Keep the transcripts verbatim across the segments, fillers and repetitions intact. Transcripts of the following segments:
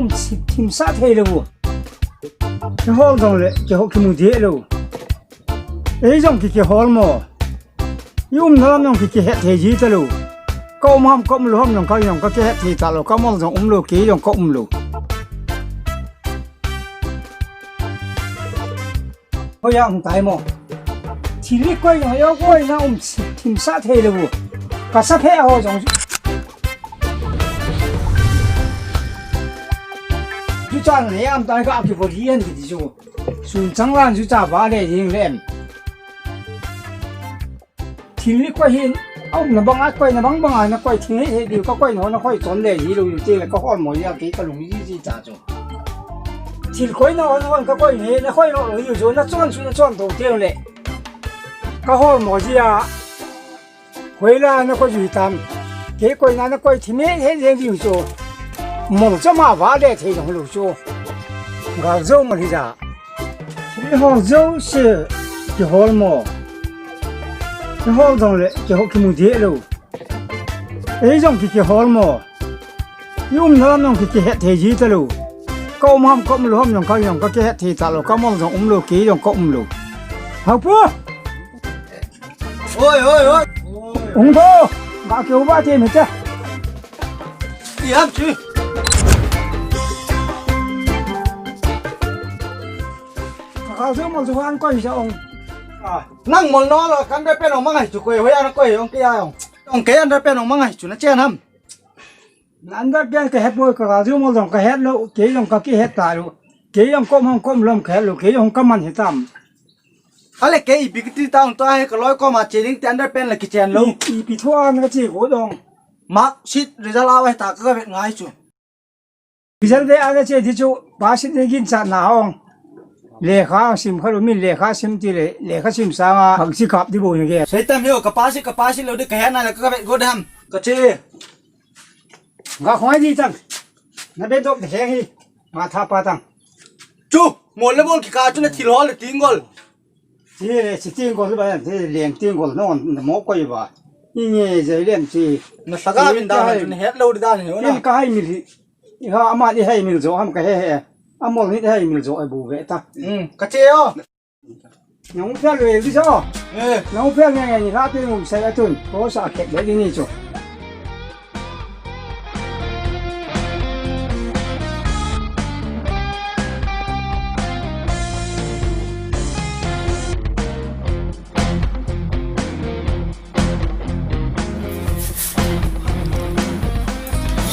Thim sa thei lou. Kihol jong le, kihol kimu deh lou. Ei jong ki kihol mo. I umna lam jong ki kihet thei ji talou. Ka um ham, ka um lou ham jong ka jong ka kihet thei talou. Ka mol jong um lou, kei jong ka um lou. Hoiya hung tai mo. Thil koi jong, yo koi na um thim sa thei lou. Ka sa phe ho jong. Ju chan le am tai ka ki vo lien ki ju. Sun chang lan ju cha ba le jing lem. Thil ni koi hin, a umna bang a koi na bang bang a na koi thil he he diu ka koi no na koi chon le hi lo yu te le ka hol mo ya ke ka lung ji ji cha chu. Thil koi na on on ka koi ne na koi lo lo yu chu na chon chu na chon to te le. Ka hol mo ji a. Koi la na koi ji tam. Ke koi na na koi thil he he he diu chu. Mo cha ma va le thei lo chu. Ga zo mo hi ja. Kihol jouse, kihol mo. Kihol jong le, kihol kimu deh lou. Ei jong ki kihol mo. I umna lam jong ki kihet thei ji talou. Ka um ham, ka um lou ham jong ka jong ka kihet thei talou. Ka mol jong um lou, kei jong ka um lou. Hau pu! Oi, oi, oi. Ung bo, ga keu ba te me cha. Iam chi. Ka kal chu mol chu an koi sa ong. Ah, nang mol no lo kan be pe no mangai chu koi, hoi an koi ong kia ong. Ong ke an be pe no mangai chu na chen ham. Nan da pian ka het boi ka ga ju mol jong ka het lou, kei jong ka kihet talou. Kei jong kom hong kom lom ka het lou, kei jong ka man hi tam. Ale kei ipi kiti ta ong to ahi ka loi koma che ding te under pen la kichen lou. I, ipi thu a na che go dong. Mark sheet result a wai ta ka vet ngai chu. Result ve a na che di chu pass sheet ne gin cha na ong. Lekha sim kha lu min lekha sim ti le, lekha sim sanga hang si kap di bo ni ge. Sei tam hiu ka pass sheet, ka pass sheet lou di ka het na le ka vet go dam. Ka che. Ga khoi di tang. Na be dok de hi. Ma tha pa tang. Chu, mol le mol ki ka chu na thil hol le ting gol. Ti le si ting gol ba, ti leng ting gol no mo koi ba. Ni nge je lem ti. Na saga min da na chu na het lo di da ni na. Tin ka hai mil hi. Ha ama ni hai mil jo ham ka he he. Amol ni hai mil jo ai bu ve ta. Hmm, ka che o. Nang fel ve di so. Eh. Nang fel nge nge ni la pe ngum sai atun. Ko sa kek ve di ni chu.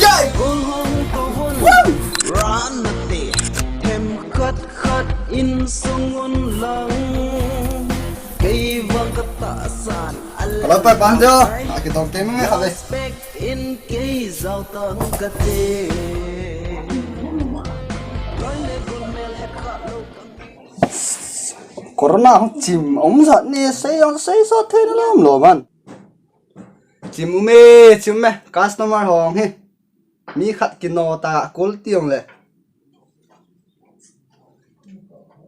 Yay! Woo! Ran na te, them khat khat in sung un lang. Kei vang ka ta san. Hello, pai pan jo. Aki tong te mang ha ve. Respect in kei zau tang ka te. Corona hung chim um jat ni sei jong sei so thei na lom lo man. Chim um e, chim um e, customer hong hi. Mi khat kino ta kul ti jong le.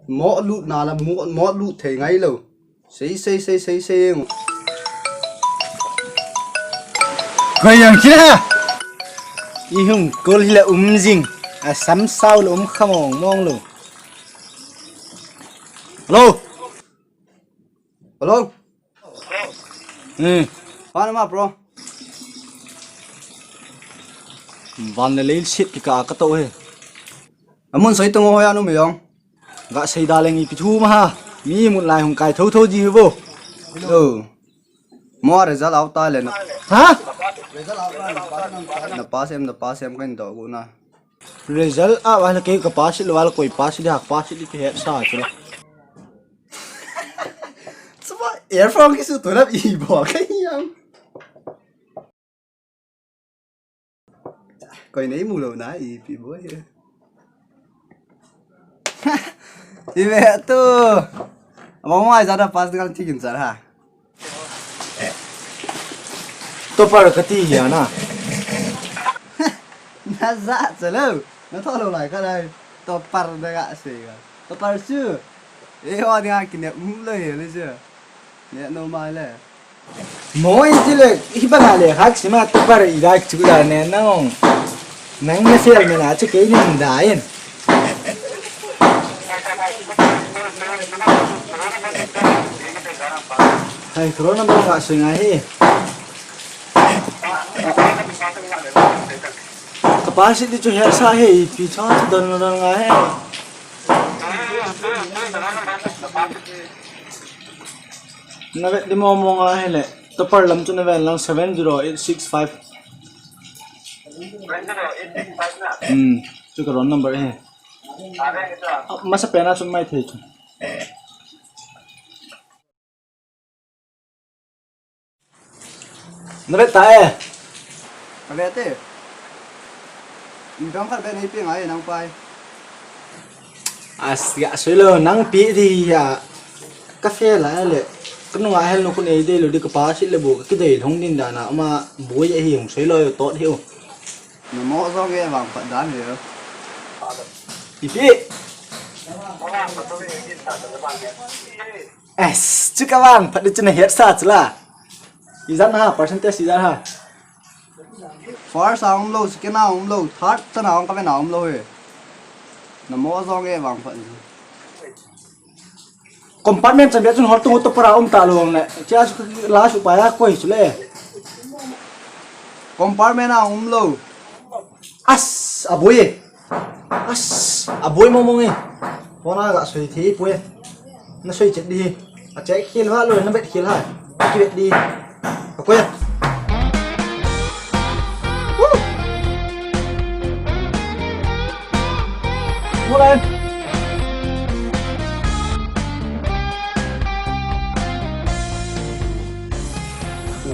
Mo lut na la mo, mo lut thei ngai lo. Sei, sei, sei, sei, sei. Koi jong chi ha. I hung kul hi la um jing. A sam sao lo um kha mong mong lo. Hello. Hello. Hmm. Pan ma, bro. Van le lei sit ki ka ka to he. Amun soi tong ho ya nu me jong. Ga sei da leng ipi thu ma ha. Mi mun lai hung kai tho tho ji hi bo. Oh. Mo result out ta le na. Ha? Na pass em, na pass em kan do gu na. Result a wala kei ka pass lo wala koi pass di ha pass di ki het sa chu. Chuma earphone kisu tu na i bo ka yang. Koi nei mu lo na ipi bo he. Ibe tu. Amo mai jada pass dengan chicken sar ha. Topper ka ti hi ana. Na za chalo. Na tho lo lai ka lai. Topper da ga se ga. Topper chu. E ho dinga kine um lo he le chu. Ne no mai le. Moi ti le, hi bana le, hak sima topper i dai chu da ne na ong. Nang na fail mena chu kei nin da in. Hai, corona bang ka sui ngai hi. Ka pa si di chu he sa he, pi chang chu don don ngai he. Na vet di mo mo ngai he le. Topper lam chu na ven lang seven zero eight six five. Hmm, chu ka roll number e. Masa pen a chun mai thei chu. Na vet ta e. Ka vet e. Ni dong khat vet nei pe ngai nang pai. As, ga soi lo, nang pi di ya. Ka fail a le. Ka nunga hel nu kun ei dei lo di ka pa si le bu, ka kidei long din da na, ama boi a hi hung soi lo yo tot hi u. Na mo zong e vang phat dan hi. Ipi. As, chu ka vang phat di chu na het sa chu la. Izan ha, percentage izan ha. First a um lo, second a um lo, third chan a um ka ven a um lo he. Na mo zong e vang phat. Compartment chan bia chun hol tung topper a um ta lo le. Chia su la su pa ya koi chu le. Compartment a um lo. As, a boi e. As, a boi mo mo nge. Kona ga soi thei poi. Na soi chet di. A che khel ha lo, na bet khel ha. Ki bet di. A koi. Woo! Mo lai.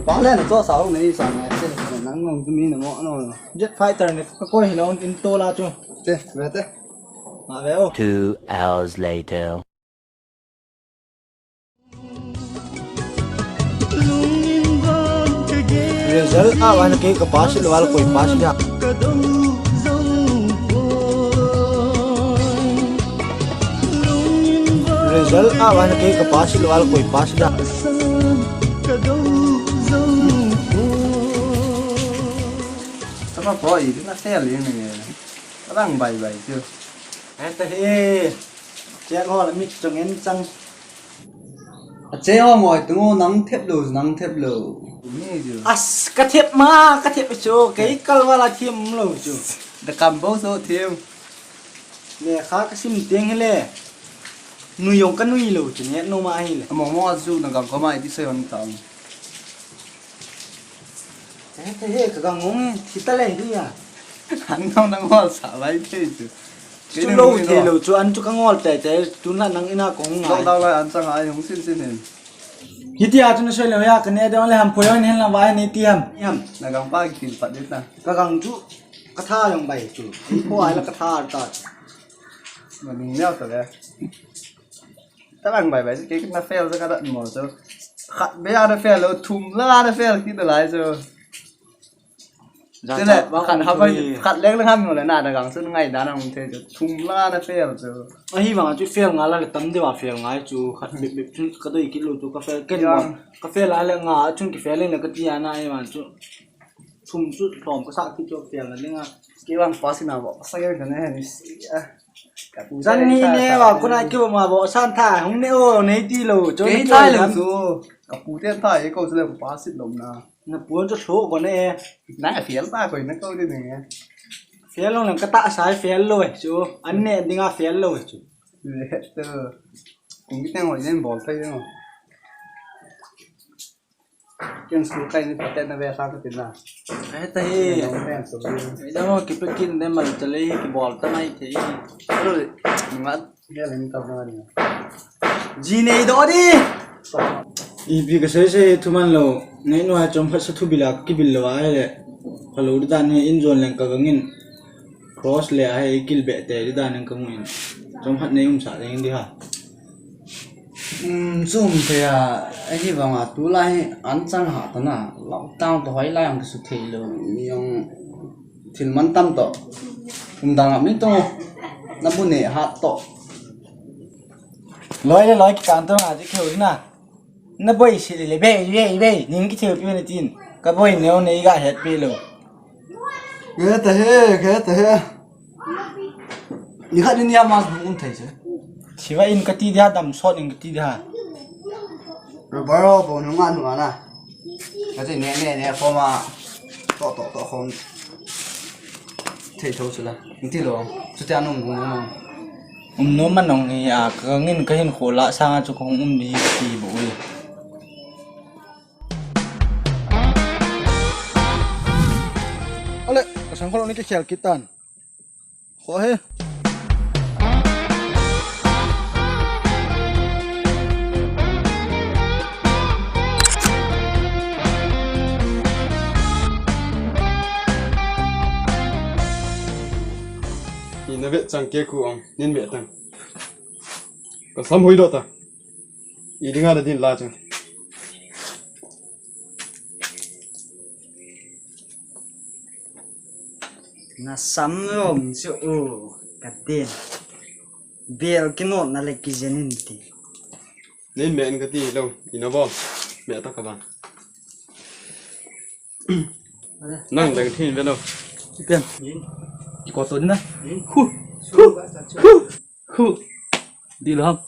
Pa le na cho sa hong nei sa ngai che nang ngong tu mi na mo no. Jet fighter ne ka koi hi lo in to la chu. Te, ve te. Ma ve o. Two hours later. Result a wan ke ka pass lo wal koi pass da. Result a wan ke ka pass lo wal koi pass da. Tama po i na fail ni. Rang bai bai chu. Ai ta he. Che ho la mi chong en chang. A che ho ngoi tu nang thep lo, nang thep lo. Ni chu. As, ka thep ma, ka thep chu. Kei kal wala thim lo chu. Da kam bo so thim. Le kha ka sim teng le. Nui yong ka nui lo chu ne no ma hi le. Mo mo a chu na kam ko mai ti se on tang. He, he, he, ka gang ngong e, thi ta le hi a. An nang nang hol sa lai thei chu. Chu lo thei lo chu, an chu ka ngol tai tai, tu na nang ina kong ngai. Lockdown lai an chang ai hung sin sin hin. Hitia chu na soi lo ya, ka ne de le ham poi on hen la vai nei ti ham. Ham. Na gang pa ki tin pat dit na. Ka gang chu, ka tha yong bai chu. Ko ai la ka tha ta. Ma ning neo ta le. Talang bai bai, kei na fail sa ka da mo chu. Khat be a na fail lo, thum la na fail ki da lai chu. Tene, khat ha bai, khat leng leng ham mo le na da gang chu ngai da na hung thei chu. Thum la na fail chu. Ahi vang chu fail nga la le tam de wa fail ngai chu. Khat bip bip chu ka doi ki lo chu ka fail ken wa. Ka fail a le nga chun ki fail le ka ti a na ai man chu. Thum chu thom ka sa ki chu fail na le nga. Ki vang pa si na bo, sa ke ka ne ni si a. Zan ni ne wa kuna ki ma bo san tha hung ne o nei ti lo cho. Kei ne thai lo chu. Ka pu te thai ko chu le pa sit lo na. Na pu chu tho ko ne. Na fail ta ko na ko de ne. Fail lo na ka ta sa fail lo chu. An ne dinga fail lo chu. Le to. Kung ki teng ho jen bol thai lo. Ken school kai ni paten na ve sa ka tin na. Ai ta hi. Nong ven so. Ai da mo ki pe kin de mal ta le hi ki bol ta mai thei. Ro, ngat ya len ta ma ni. Ji nei do di. Ipi ka sei sei thu man lo. Nei no ha chom khat sa thu bila ki bil lo ai le. Ka lo di dan he in jon leng ka gang in. Cross le a he kil be te di dan in ka ngun. Chom khat nei um sa ding di ha. Um, chum thei a, ahi vang a, tulai hi an chang ha ta na, lockdown to hoi lai ang kisu thei lo, mi ang thil man tam to, um dang a mi to, na bu ne ha to. Loi le loi ki kan to na, di kheu na. Na boi si le le, bei, bei, bei, ning ki theu pi na tin, ka boi neo nei ga het pi lo. Khe ta he, khe ta he. Ni khat ni ama hung um thei che. Siva in kati dia, dam sot in kati dia. Rubber ho po nung anu ana. Kati ne ne ne khoma. To to to khom. Thei tho chula. Nti lo. Chuti anum nung nung. Um nom man nong ni a, ka ngin ka hin kho la sanga chu kong um ni ti bo ui. Ale, ka sang kholo ni ke khel kitan. Kho he. Ina ve chang ke ku ong, nin ve tang. Ka sam hoi do ta. I dinga da din la chang. Na sam rom si u ka din. Bel ki not na le ki jenin ti. Nin me an ka ti lo, ina bol. Me ta ka ba. Nang dang thin ve lo. Ipen. Ko to na. Hu. Hu. Hu. Hu. Di lo ham.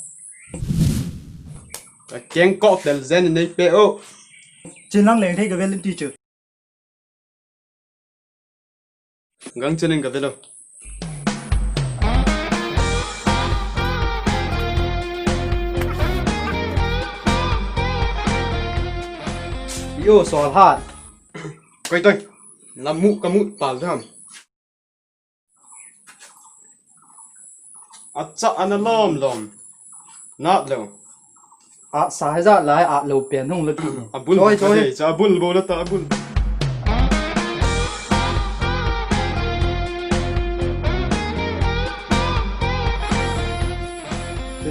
Ka keng ko tel zen nei pe o. Chin lang leng thei ka vel ti chu. Gang chen in ka ve lo. Yo, sol hat. Koi toi. Na mu ka mu pal dam. Acha ana lom lom. Nat lo. A sa he za lai a lo pen hung lo ti. Abul. Choi, choi. Cha abul bo la ta abul.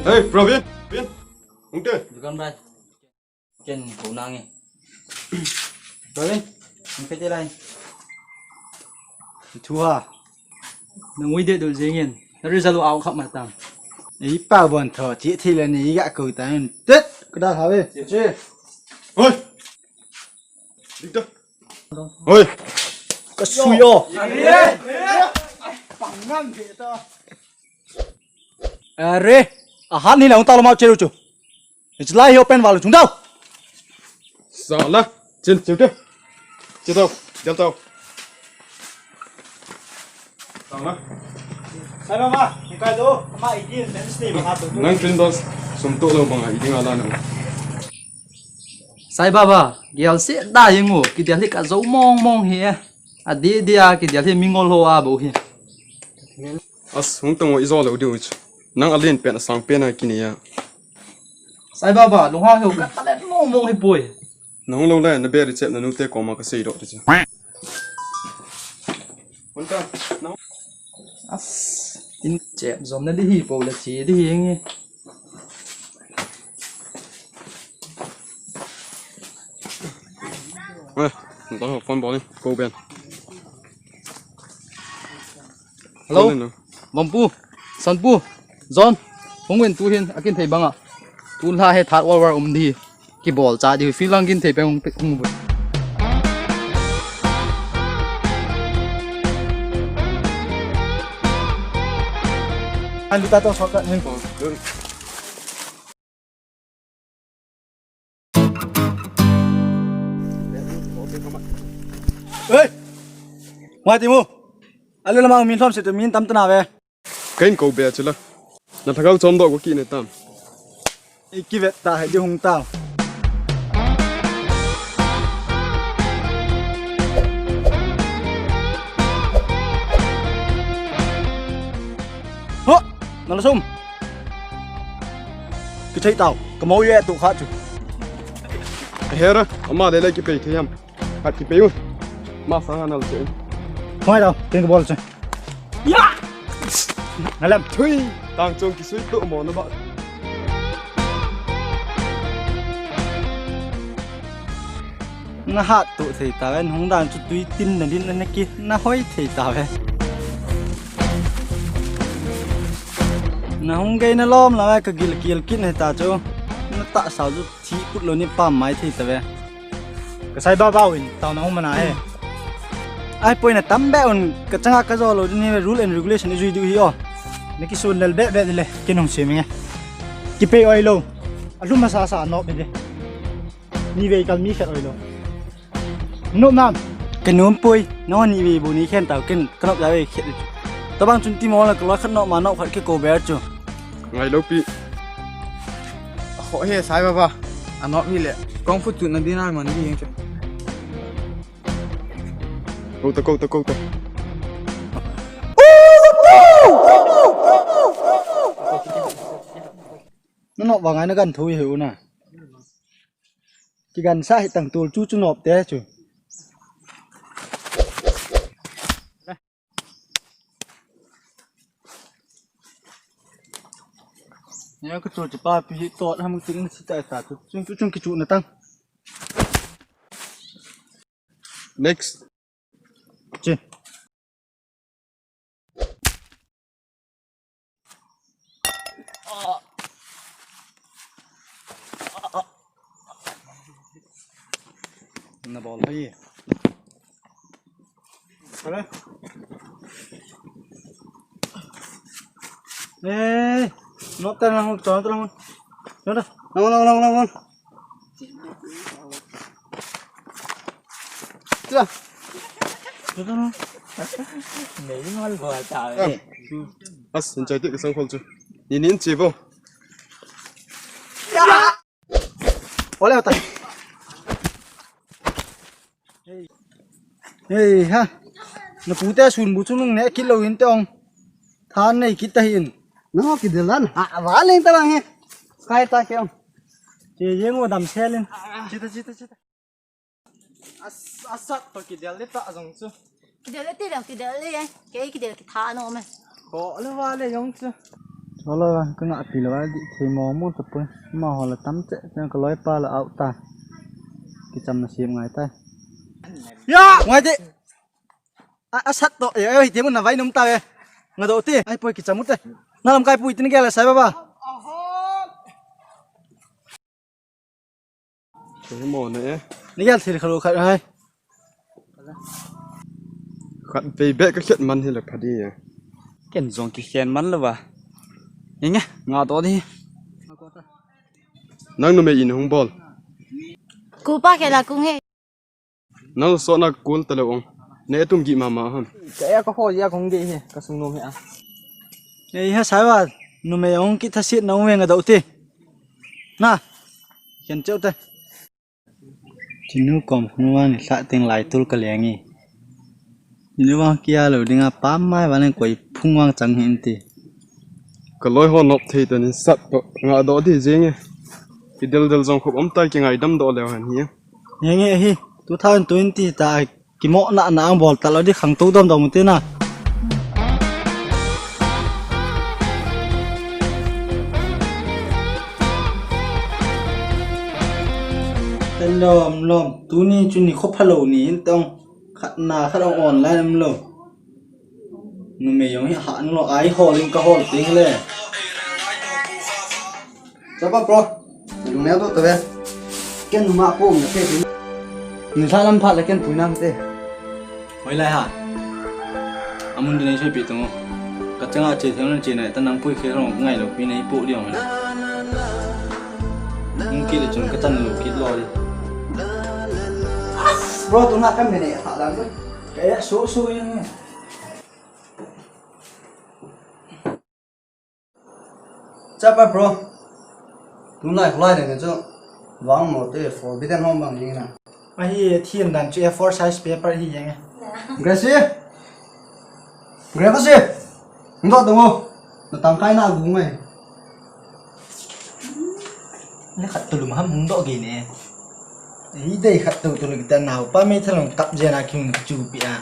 Hey, Pravin. Pravin. Hung te. Dukan bai. Ken ko nange. Bale, ang pete lai. Thu ha. Nang ui de do jengin. Na result out khap ma tam. Ei pa bon tho, chi thi le ni ga ko ta. Tet, ka da ha ve. Che. Hoi. Dik da. Hoi. Ka sui o. Pang nang de ta. Are, ahan ni lang talo mau cheru chu. It's lai hi open valu chung dau. Sala, chin chiu te. Chi tau, jal tau. Sala. Sai mama, ni kai do, ama idin men sni ma tu. Nang chin dos, sum to lo bang idin ala na. Sai baba, gial se da yingu, ki dia li ka zo mong mong hi. A di dia ki dia hi mingol ho a bo hi. As, hung tang o i zo lo diu chu. Nang a len pen a sang pen a kini ya. Sai baba, lunghang hiu ka talet mo mo hi poi. Nang lo le, na beri chep na nu te koma ka sei do ti chu. Hung tang, nang. As, in chep zom na di hi po le chi di hi ngi. Eh, hung tang phone bol ni, ko ben. Hello. Hello. Vampu, Sanpu, John, hung in tu hin, akin thei banga. Tu la he that war war um di. Ki bol cha di, filang kin thei bang hung, hung bu. An ta to shortcut ni. Hey! Mai ti mu. Ale lama min thom se te min tam tana ve. Kain ko be chula. Na thagau chom do ko ki ne tam. Ei ki vet ta hai di hung ta. Ho! Na la sum. Ki thei tau, ka mo ye tu kha chu. Hera, ama le le ki pei thei yam. Khat ki pei un. Ma sa na le che. Khoi tau, ken ka bol che. Ya! Na lam thui. Tang chung ki sui tu mo na ba. Na hat tu thei ta ve, hung dan chu tui tin na din na ki na hoi thei ta ve. Na hung gei na lom la ve ka gil kiel kin he ta chu. Na ta sa chu thi kut lo ni pam mai thei ta ve. Ka sai ba ba win tau na hung mana he. Ahipoi, natam be un, kachanga kajou lou ding hi, rule and regulation ijui diu hi o. Nakisun lel be be dile, kin hung sem inge. Kipei oi lou. Alum masa sa nop be de. Ni vei kal mi khat oi lou. Nop nam. Ka nop poi, nangho ni vei bou nei khen tau, ken ka nop ja vei khat. Tabang chun ti mo la ka loi khat nop ma nop khat ke ko ber chu. Ngai lou pi. Ho he sai baba. Anop hi le. Kung fu chu na dinner man di yeng chu. Kouta, kouta, kouta. Nanop vang ai na gan thui heu na. Kigan sa hi tang tul chu chu nop te chu. Nia ka chu chu pa pi hi tot ham ting si ta ta chu. Chung chu chung ki chu na tang. Next. Chi. Na bol hai. Kare. Eh, no ta lang, ta lang. No ta. Lang, lang, lang, lang, lang. Tila. Nei mal bol ta. As, in chai ti ka sang khol chu. Ni ni in chi bo. Ole ta. Hey ha. Na pu te sun bu chu nung ne kit lou in te ong. Than nei kit ta hin. Na ki de lan. Ha, va leng ta lang he. Kai ta ke ong. Che yeng o dam selin. Chita, chita, chita. As, asat to kidel le ta jong chu. Kidel le ti le, kidel le ye. Kei kidel kitha nom e. Ko le va le jong chu. Cholo va, ka nga pi le va di thei mo mo ta poi. Ma ho la tam che, chen ka loi pa la out ta. Kicham na sim ngai ta. Ya! Ngai ti. A, asat to, e, e, ti mun na vai num ta ve. Nga do ti. Ai poi kicham u te. Na lam kai pui tin gel sai baba. Kei mo ne e. Ni gel thil khalu khat hai. Khat vei be ka khet man hi le phadi e. Ken jong ki khen man lo va. Inge, nga to di. Nang numei in hung bol. Kupa ke la kung he. Nang so na kun ta lo ong. Ne tum gi mama ham. Ka e ka ho ya kong de he, ka sung nom he a. Ei ha sai va. Numei ong ki thasit na ong ve nga do ti. Na. Khen cheu te. Chinu kom khun vang ni hla teng lai tul ka leng e. Chinu vang kia lo dinga pam mai vang leng koi phung vang chang hin ti. Ka loi ho nop thei ta nin sat to nga do di jing e. Ki del del jong khop om ta ki ngai dam do leo han hi. Nge nge hi two thousand twenty ta. Kimo na na ang bol ta lo di khang tu dom dom ti na. Ten lom lom, tuni chu ni kho phalo ni in tong. Khat na khat ong online am lo. Numei jong hi ha an lo ai hol in ka hol ting le. Chapa pro. Lung neo to ve. Ken numa ko na te. Ni sa lam pha le ken pui nang te. Hoi lai ha. Amun de nei soi pi tung. Ka changa che thang che na ta nang pui khe rong ngai lo pi nei pu diong. Nung ki le chung ka chan lo ki lo di. Bro, tu na kam ne ne ha lang. Ka ya so so yang. Chapa pro. Tunai khlai le chu. Vang mo te forbidden home bang ni na. Ahi thiam dan chu A four size paper hi yang. Gracie. Gracie. Ndo to mo. Na tang kai na gu mai. Le khat tu lum ham hung do gi ne. Ei dei khat tu tu le ta nau pa me thalong kap je na king chu pi a.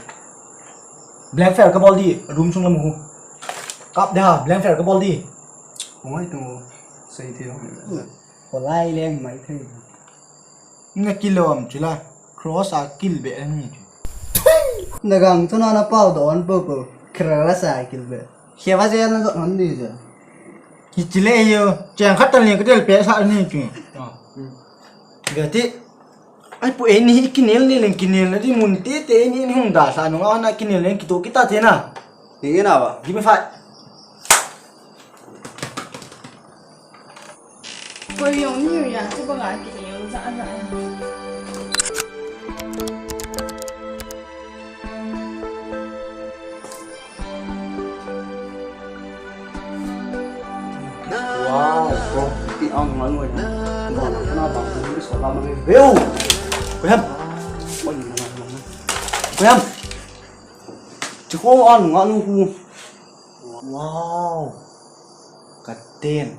Blank fair ka bol di, room sung lam hu. Kap de ha, blank fair ka bol di. Oi tu, sei thei lo. Ko lai leng mai thei. Na kilom chula, cross a kil be ani. Na gang tu na na pau don po po, cross a kil be. Kheva je na don di je. Ki chile yo, chang khat tan le ka del pe sa ni chu. Ga ti. Ai, pu, eini hi kinel ne leng kinel na di mun tete, eini hung dalha nunga na kinel leng kito kita te na. Ninge na ba? Give me five. Koi jong ni ya, chu banga kinel ja ja. Wow, bro, ti ang ngan mo ya. Ba na ba ni so la ma ve. Ko ham. Ko ham. Chu ko an nga nu hu. Wow. Ka ten.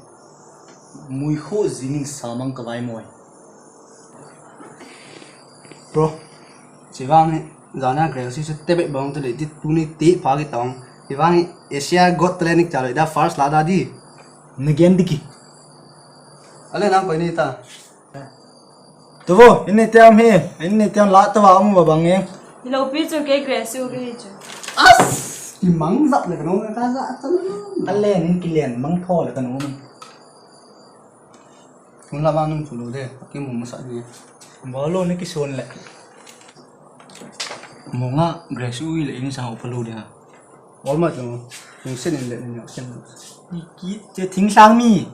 Mui kho jingin samang ka vai moi. Bro, chivang ni jana graduation se tebet bang te le ti tuni ti pha ki tong. Chivang ni Asia Got Talent ni chalo da first la da di. Negen diki. Ale nang koi ni ta. Tuvo, ini tiam hi, ini tiam la tava um va bang e. Lo pi chu ke Grace u ke hi chu. As! Ki mang zap le kanu ka za chan. Ale nin ki len mang tho le kanu. Kun la bang nung chu lo de, ki mu masa ni. Ba lo ni ki son le. Mo nga Grace u le ini sa u pa lo de ha. Walmart lo. Yung sen in le ni sen. Ni ki che thing sang mi.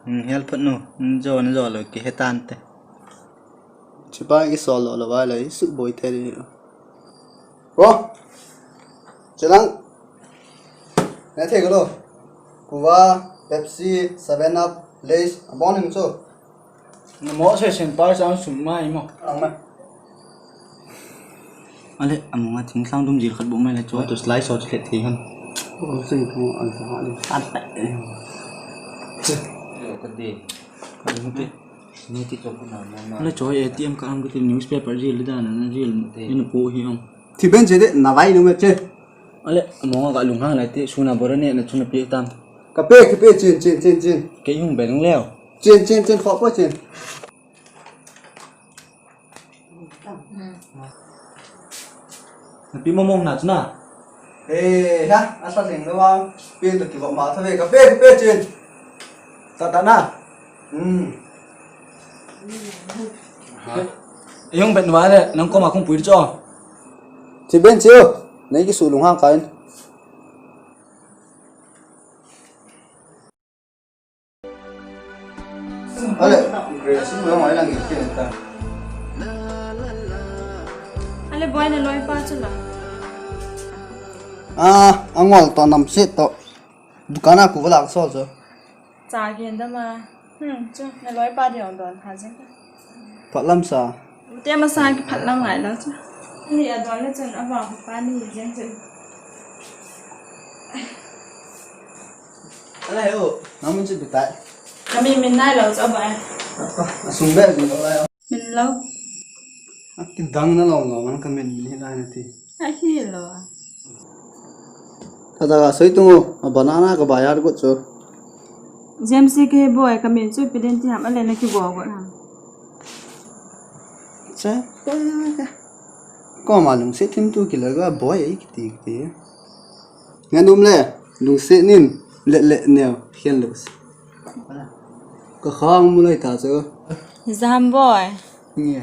Hmm, help no. Njo njo lo ki hetan te. Chipa ki sol lo lo vai lo, i su boi te di. Ro. Chelang. Na the ko lo. Kuva, Pepsi, Seven Up, Lays, abon hing chu. Na mo se sen par sang sum mai mo. Ang ma. Ale, amunga thingthang dum jil khat bu mai le cho to slice out khat thi han. Ko sing ko an sa ha le. An ta. Yo ka de. Ka dum te. Ni ti cho ko na na. Le cho A T M ka ang ko ti newspaper jil da na na jil. Te. Ni po hi ang. Thi ben che de na vai nu me che. Ale, amunga ka lunghang le ti suna bora ne na chuna pe tam. Ka pe, ka pe chin chin chin chin. Ke hung ben leo. Chin chin chin kho po chin. Na pi momong na chuna. Eh, ha, asa sing lo wang. Pi to ki bok ma tha ve ka pe, ka pe chin. Ta ta na. Hmm. Yung bet wa le, nang ko ma kung pui cho. Chi ben chiu. Nei ki su lung hang kain. Ale, Grace, mo mo lang itin ta. Ale, boy na loi pa chu la. Ah, angol to nam sit to. Dukan a ku vala so so. Cha gen da ma. Hmm, chu na loi pa di ong don ha jeng. Phatlam sa. Ute ma sa ki phatlam ngai lo chu. Ni a don le chun a va pa ni jeng chu. Ala he o, namun chu bitai. Kami min nai lo chu a ba. A sung be min lo lai. Min lo. A ki dang na lo lo man ka min ni lai na ti. A hi lo. Tata ka soi tung o, a banana ka bayar got chu. James ke boy ka min chu pidin ti ham ale na ki go got ham. Cha, ko ma lungset thim tu ki la ga boy ai ki ti ki ti. Ngan um le, lungset nin, le le neo, khen lo. Ka khang mu lai ta chu. Jam boy. Nge.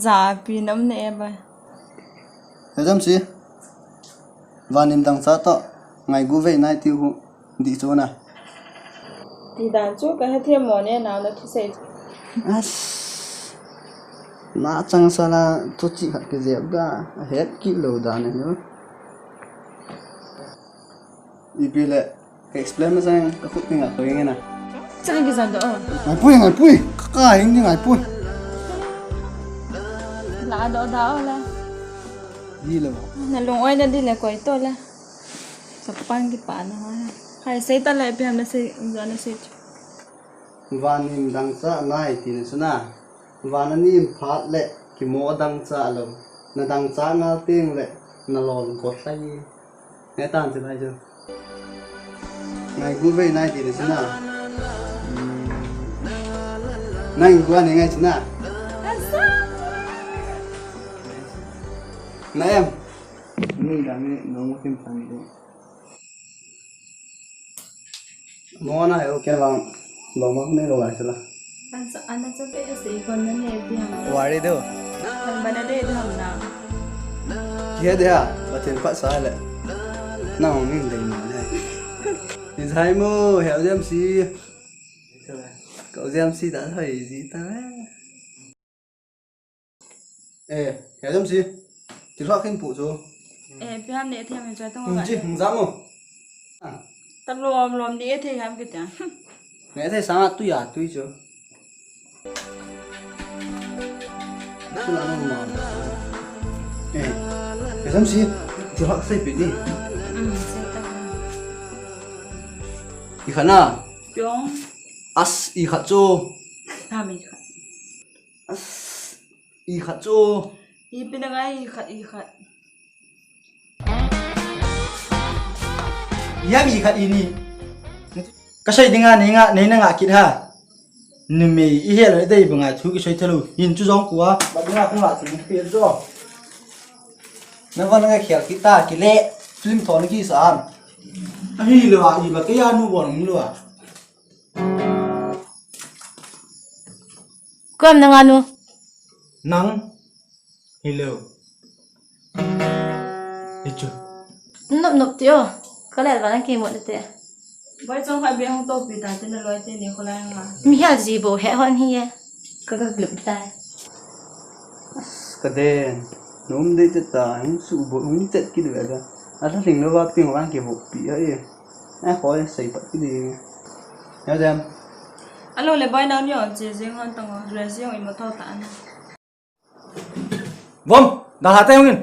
Ja pi nam ne e boy. Jam si. Vanim dang cha to. Ngai gu vei nai ti hu. Di chu na. Ti dan chu ka he thiam mo ne nau na thu sei. As. Na chang sa la thu chi khat ke jep da. A het ki lo dan ne. Ipi le, ka explain masang ka khut ni nga koi nge na. Chang ki jan do. Ngai pui, ngai pui. Ka ka hing ni ngai pui. La do da o la. Di lo. Na lung oi na di le koi to la. Sa pang ki pa na ha. Hai sei ta le pi ham na sei, ja na sei. Vanim dang cha nai ti na suna. Van a nim phat le kimo dang cha lo. Na dang cha ngal teng le na lol got lai. Ngai tan chu lai chu. Ngai gu vei nai ti le chu na. Nai gu ani ngai chu na. Na em. Ni dang ni nong kim pan ni. Mo na he o ken vang. Lo ma ne lo lai chu la. Ana chape se kon na ne ti ham. Wari do. Kan bana de do ham na. Ye de ha, Pathen phat sa le. Na ong ning dei mo ne. Ni sai mo, he jam si. Ka jam si ta thai ji ta. Eh, he jam si. Ti lha khin pu chu. Eh, pi ham ne ti ham chu tong. Ji, jam mo. Ah. Ta lom lom ni e thei ham kiti a. Ne thei sanga tui a tui chu. Chu la no ma. Eh. Ka sam si. Chu hak sei pi ni. Mm, sei ta. I khat na. Pyong. As i khat chu. Ha mi khat. As i khat chu. I pi na ngai i khat i khat. Yam i khat i ni. Ka sei dinga nei nga, nei na nga kit ha. Numei i hel le dei banga thu ki sei thalu. Hin chu jong kua, ba dinga kung la thu ni pe jo. Na van nga khel kit ta ki le film thon ki sa am. Ahi lo a i ba ke ya nu bon mi lo a. Kom na nga nu. Nang. Hello. Hichu. Nop nop ti o. Ka le ba na ki mo te. Boi chong kha be hung to pi ta te na loi te ni ko lai nga. Mi hal ji bo he hon hi ye. Ka ka glup ta. As ka den. Nom de te ta, hung su bo, hung tet ki de da. A ta ling lo ba ping wa ki bo pi a e. A ko e sei pa ki de. Ya dem. Alo le boi na ni o che je ngon tang o. Re je o i mo to ta na. Vom, da ha te hungin.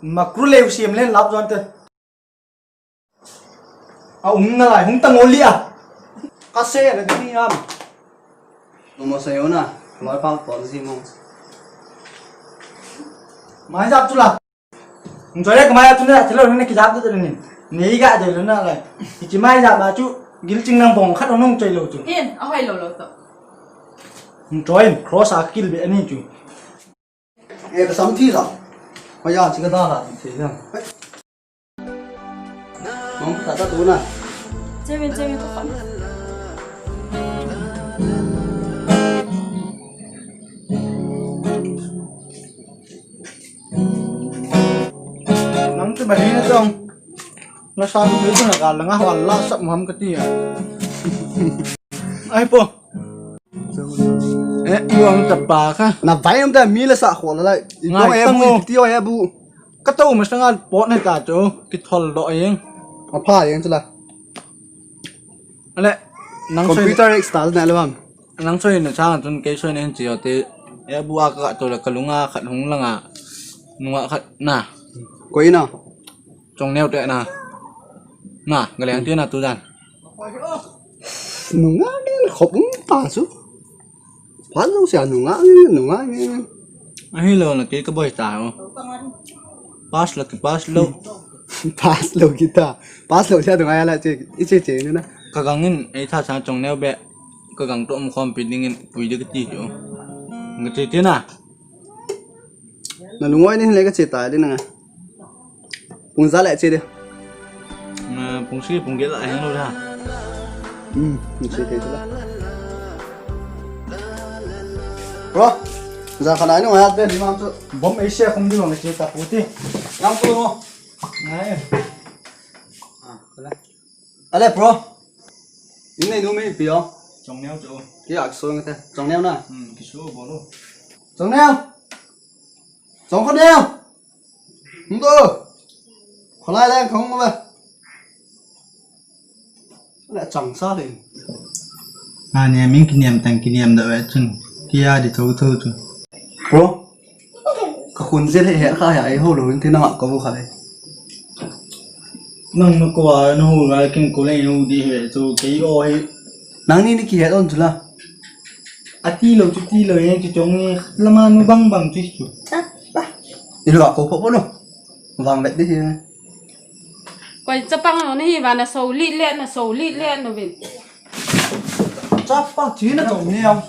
Makru le usiam len lap jon te. A um na lai, hung tang oli a. Ka se na ding yam. Mo mo sa yo na, loi pa to zi mo. Mai jap chu la. Hung choi le ka mai a chu na, thilo na ki jap de ni. Nei ga de lo na lai. Ki mai jap ma chu, gil ching nang bong khat hung choi lo chu. In, a hoi lo lo to. Hung choi, cross a kil be ani chu. Eh, ka sam thi la. Hoi ya, chi ka da la, thi na. Mong ta ta tu na. Chemin, chemin ko kham. Nang tu ba ni na tong. Na sa tu tu na ka la nga wa la sap mam ka ti a. Ai po. Eh, i ang ta pa kha. Na vai ang ta mi la sa kho la lai. I ngai ko e tang bu o. Ti o e bu. Ka to ma sanga pot ne ta chu. Ki thol do eng. Ma pha eng chu la. Ale, nang soi computer extra na le bang. Nang soi na chang chun kei soi na hin chi o te. E bu a ka to la ka lunga khat hung langa. Nunga khat na. Koi na. Chong neo te na. Na, ga leng te na tu dan. Nunga ngen khop um ta chu. Phat lo sia nunga ngen, nunga ngen. Ahi lo na ke ka boi ta o. Pass lo ki pass lo. Pass lo kita. Pass lo sia nunga ya la che, i che che ni na. Ka gang in ei tha sa chong neo be. Ka gang to um khom pi ding in pui de ka ti o. Nga che te na. Na lungoi ni le ka che ta de na nga. Pung ja le che de. Na pung si pung ge la heng lo da. Hmm, ni che te la. Bro, ja kha nai no ya de ni mam chu. Bom ei se khum di mang che ta pu ti. Nang tu mo. Nai. Ah, kala. Ale, bro. In nei nu mi pi o. Chong neo chu. Ki ak so ngate. Chong neo na. Hmm, ki su bo lo. Chong neo. Chong kho neo. Hung to. Kho lai le khong ba. Le chang sa le. A ne min ki niam tang ki niam da we chun. Ki ya di tho tho chu. Bro. Ka khun zel he he kha he ai ho lo in thina ka bu kha le. Nang na ko a na hu ra kin ko le hu di he chu kei o he. Nang ni ni ki he don chu la. A ti lo chu ti lo he chu chong ni lama nu bang bang chu chu. Ni lo ko pho pho lo. Vang vet di he. Koi chapang lo ni hi ba na so li le na so li le na vin. Chapa thi na chong ni au.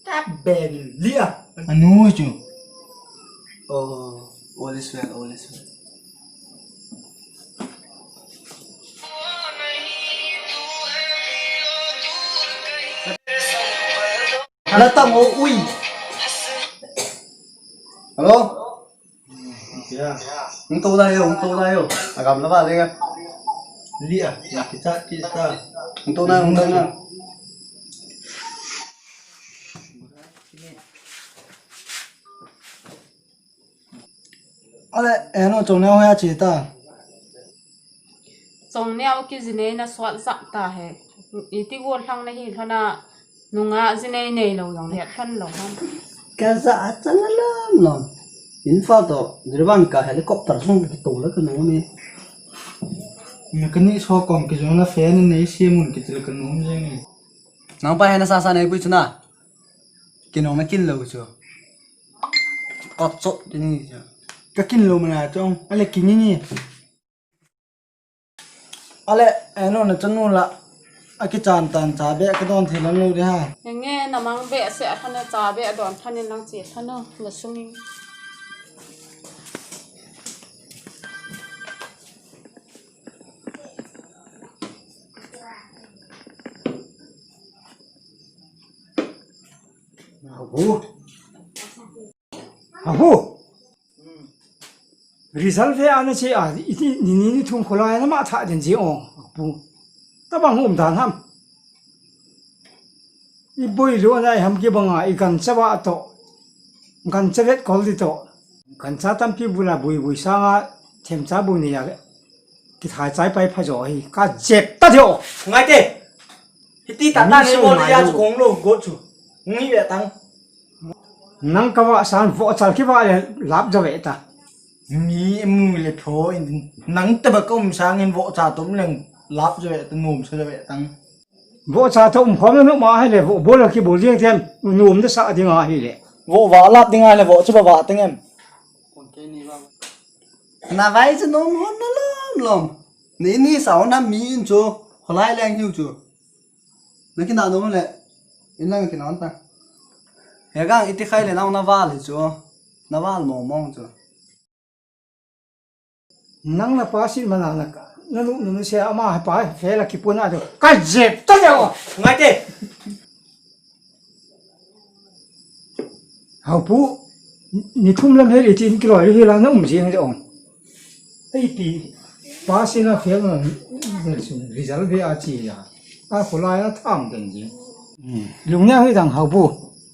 Ta bel lia. Anu chu. Oh, all is well, all is well. Ala tamo, ui. Hello? Ya. Hung tou lai yo, hung tou lai yo. Agam la ba le ga. Lia, ya kita, kita. Hung tou na, hung tou na. Ale, eno, chongneo hea chi ta. Chongneo kijinei na suat zah ta he. Iti gol lhang na hi lhona nunga jinei nei lo jong le lhon lo ham. Ka za a chang a lam lo. In fa to, Jiribam ka helicopter sung ki to la ka no ni. Mechanic so kom ki jong la fan nei si mun ki til ka no jeng ni. Nang pa he na sa sa nei pui chuna. Ki no na kin lo chu. Ka chot ni chu. Ka kin lo mana chong. Ale ki ni ni. Ale, eno na chanu la. Aki chan tan cha be ka don thei lam lo de ha. Nge na mang be se a thana cha be a don thanin lang chi thana ma sung. Habu. Habu. Result ve ana che a, iti ni ni ni thum kholai na ma tha den ji o. Habu. Tabang um dan ham. I boi lo na ham ki banga i kan cha ba to. Kan cha vet kol di to. Kan cha tampi bula bui bui sanga them cha bu ni ya. Ki thai chai pai pha jo hi. Ka jep ta jo. Ngai te. Hiti ta ta ni nei mo sung ya chu kong lo go chu. Ngi ve tang. Nang ka va san vo chal ki va le lap jo ve ta. Mi mu le pho in nang ta ba ka um sang in vo cha tom leng lap jo ve ta nom sa jo ve tang. Vo cha tom khom na ma hai le vo bol ki bol jeng tem nom da sa ding a hi le. Vo va lap ding a le vo chu ba va teng em. Na vai chu nom hon na lom lom. Ni ni sao na mi in chu. Kholai leng hiu chu. Na kina nom le. In lang kina ta. He gang iti khai le nang na val hi chu. Na val mong mong chu. Nang na pa sin mana na ka. Na nu nu se ama pa fe la ki puna do. Ka jep ta de o. Ngai te. Hau pu. Ni thum lam he ri tin ki loi hi la na um jing de ong. Ei pi. Pa sin na fe na. Result ve a chi ya. A kholai a tham den ji. Lungneo hi dang hau pu.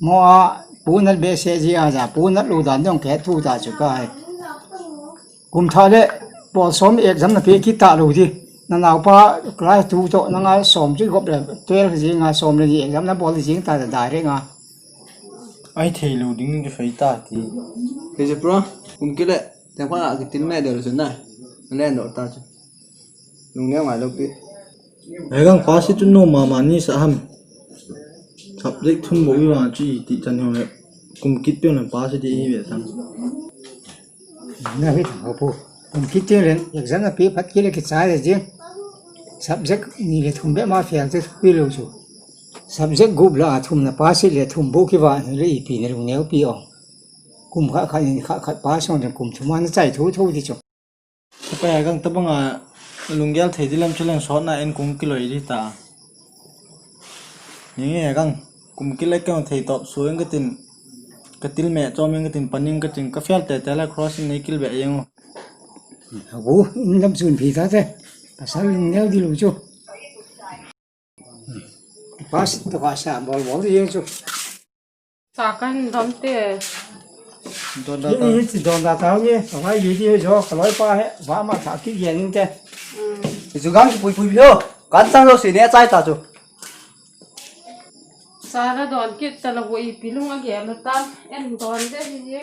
Mo a pu nat be se ji a ja pu nat lu dan dong ke thu ta chu ka hai. Kum tha le pol som exam na pe ki ta lu ji. Na nau pa class two to na nga som ji gop le twelve ji nga som le ji exam na bol ji ta da re nga. Ai thei lu ding ni fai ta ti. He je pro kum ki le. Teng pa a kitil me del chu na. Len do ta chu. Lungneo ngai lo pi. He gang pa si chu no mama ni sa ham. Subject thum bo i wa chi ti chan ho le. Kum kit pe na pa si ti i ve tang. Na hi ta ho pu. Kum kit te len exam na pi phat ki le ki chai le jing. Subject ni le thum be ma fail te pi lo chu. Subject gup la a thum na pa si le thum bo ki wa ni le i pi ne lungneo pi o. Kum khat khat ni khat khat pa song jong kum thum a na chai thu thu ti chu. Ka pa ya gang tabang a lunggel thei di lam chu leng sot na en kum kiloi di ta. Ni nge gang kum kilai kang thei top so eng ka tin ka til me chom eng ka tin paning ka tin ka fel te te la cross nei kil be eng. Abu in lam chun phi ta te. Pasal lungneo di lu chu. Pas to ka sa bol bol di eng chu. Sa kan don te. Don da ta. Ni chi don da ta ni. Ngai di di jo ka loi pa he. Ba ma tha ki ye ning te. Chu gang pui pui phi ho. Kan sang lo si ne chai ta chu. Sa la don kit ta la wo i pi lung a ge la ta. En don de hi ye.